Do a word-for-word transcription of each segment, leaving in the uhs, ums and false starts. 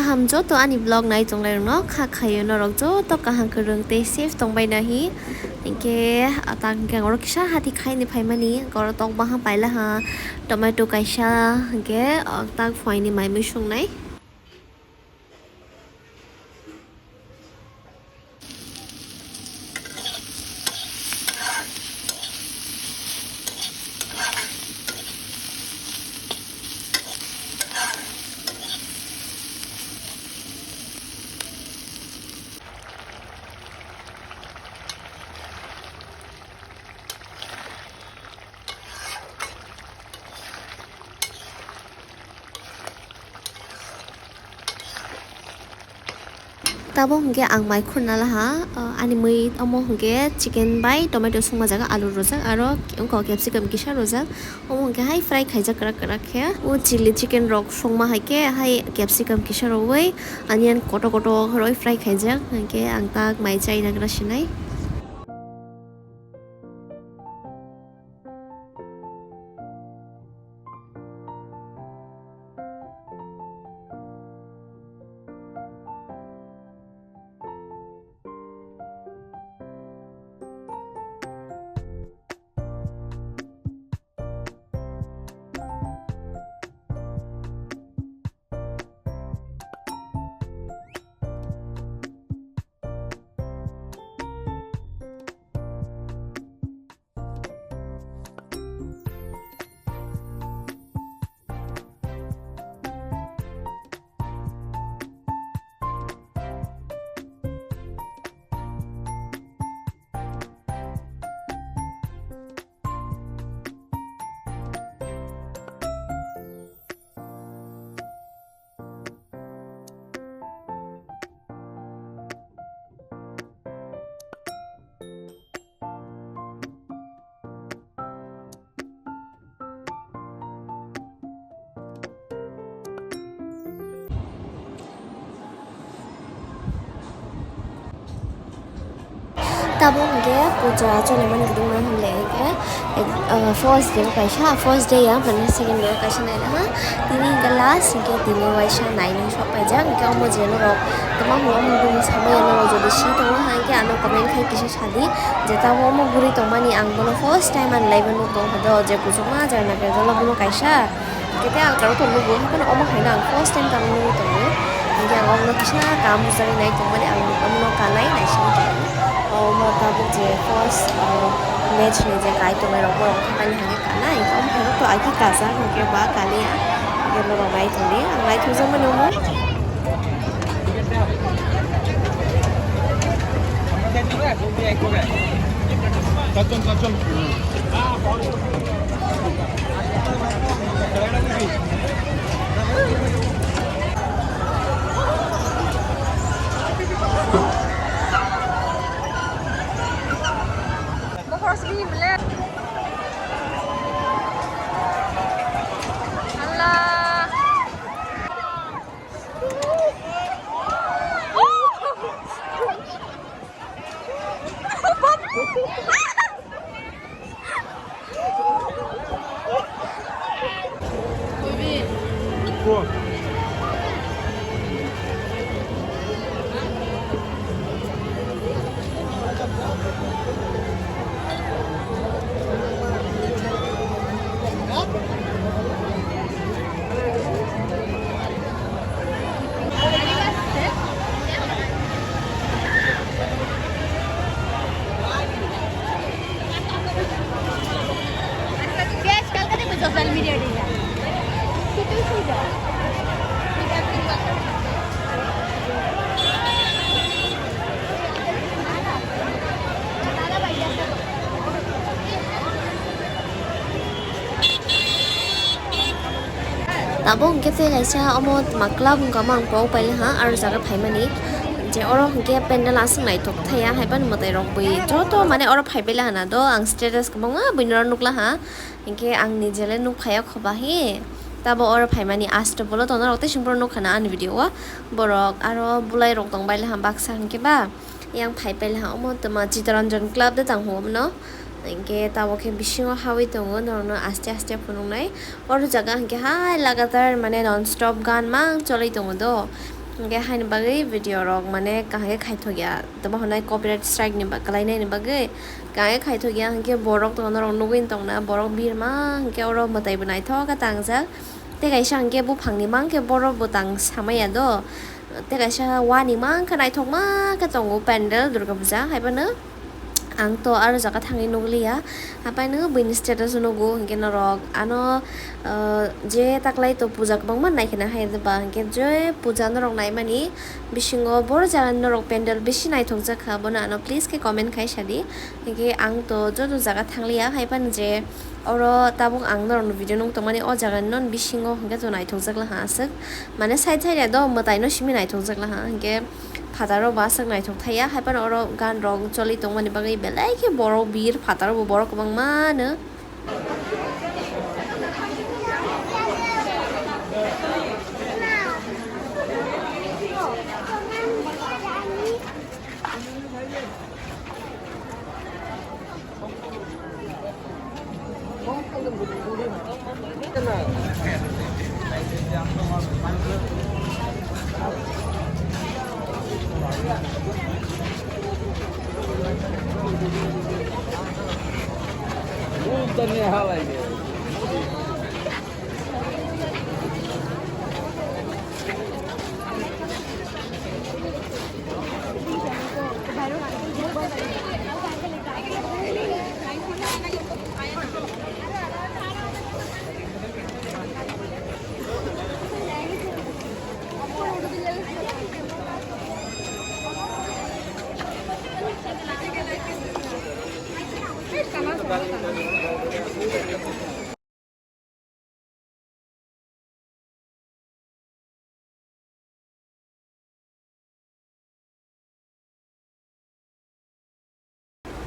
Ham joto ani vlog nai tonglai rokno kha khayo norok joto kaham kwrwng tei safe tongbai nahi. Hinkhe, ah, tak hinkhe ang oro kisa hati khaini phaimani, oro tok baha pailaha, tomato kaisa, hinkhe, ah, tak phuaini mai mui sungnai. Tabuk hwnkhe ang mai khurna laha, ah, ani mui omo hwnkhe chicken bai tomato songma jaga, alu rwjak aro wngkha capsicum kisa rwjak, omo hwnkhe hai fry khaijak kwrak kwrak khe. O chilli chicken rok songma hai khe hai capsicum kisa rwui onion kotor kotor rwui fry khaijak, hwnkhe ang tak mai chai nagra sinai. Tabuk hwnkhe puja cholaimani kwdwkma hwnle hwnkhe, eh, first day o kaisa, first day ya, mane second day o kaisa naina ha. Tini hwnkhe last, hwnkhe tini waisa nainwi sok paijak, hwnkhe omo je norok tongma hwnwi omo bini samaya norok jodi si tongma hwnkhe ano comment khai kisa sadi, je tabuk omo bwrwi tongmani ang bono first time ani life o nuk tongkha do, je kuchukma ajai naikhe jolo bono kaisa. Kete ang karo tongo bo, haphano omo haino ang first time tamo nugwi tongo. Hingke ang omono kisa kaham bujagwi nai tongmani ang omono kanai naisingwi tongo. Omo tabuk je first, ah, match ni je kai tongnai rok, borok haphani hingke kanai. Omo haino to aiki kajak hingke ba kaliya. Hingke norok nai tongdi, ang nai thokjakmani omo. Tabuk hwnkhe tei kaisa omo twma club wngkha omo ang pok pailiha aro jaga phaimani je oro hwnkhe pendel aswk naithok thaiya haiphano mwtai rok bui joto mane oro phaipailahana do ang status kwbangma buino oro nukhlaha. Hinkhe ang nijele nukphaiya khobahi tabo oro phaimani asto bolo tono rok tei songborok nukkhana ani video o borok aro bwlairok tongbailaham baksa hinkhe ba. Yang phai pailahang omo twma Chittaranjan Club de tang hwnmano. Hinkhe tabuk khe bisingo hawi tongo norokno aste aste phunuknai. Oro jaga hinkhe hai lagatar mane non stop gan mang cholwi tongo do. Hingke haini bagwi video rok mane kaham khe khaithokya, tamo hwnai copyright strike ni ba-, kwlainai ni bagwi kaham khe khaithokya, hingke borok tongo norok nugwi tongna, borok birma hingke oro mwtai bo naithok khe tangjak, tei kaisa hingke buphang ni mankhe borok bo tang samaya do, tei kaisa wani mankhe naithok ma khe tongo pandal Durga Puja haiphano. Ang to aro jaga thangwi nukliya, hapai no buini status nugo, hinkhe norok ano, ah, je taklai to puja kwbangma naikhina hai ba, hinkhe je puja norok naimani bisingo boro jaga norok pandal bisi naithokjak kha, bono ano please khe comment khai sadi. Hinkhe ang to joto jaga thangliya, haiphano je oro tabuk ang norokno video nung tongmani, o jaga non bisingo hinkhe to naithokjak laha aswk, mane side side do mwtai no simi naithokjak laha, hinkhe phataro bo aswk naithok thaiya, haiphano oro gan rok choli tongmani bagwi belai khe borok bir, phataro bo borok kwbangma no.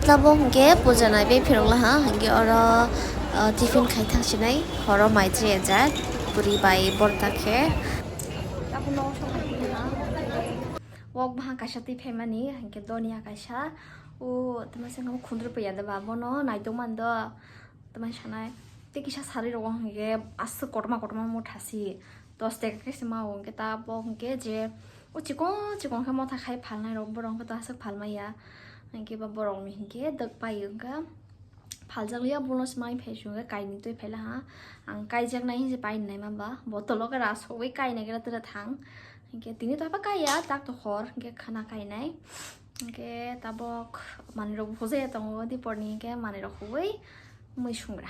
Tabuk hwnkhe puja naiwi phirok laha, hwnkhe oro, ah, tiffin khai thang sinai, horo mai chaya jak, puri bai borta khe. Wok baha kaisa twi phaimani, hwnkhe donia kaisa, o tamo se khundru paiya da ba, bono naitok mani do. Tamai sanai, tei kisa sari rogo hwnkhe aswk kotorma kotorma motha si, dos taka khe se ma o, hwnkhe ta bo hwnkhe je o chikon chikon khe motha khai phalnai rok, borok hwnkhe ta aswk phalmaya, hwnkhe ba borok ni hwnkhe dwk pai o, hwnkhe phaljak liya, bono se mai phai si hwnkhe kainwi twi phai laha, ang kaijak nai hinwi se pai nai ma ba, bottle o khe ra sogwi kainai khe ra twi ra thang, hwnkhe tini to haba kaiya, tak to hor hwnkhe khwna kainai, hwnkhe tabok manwi rok bo hojai ya tongo, dipor ni hwnkhe manwi rok hubui. Mui sungra.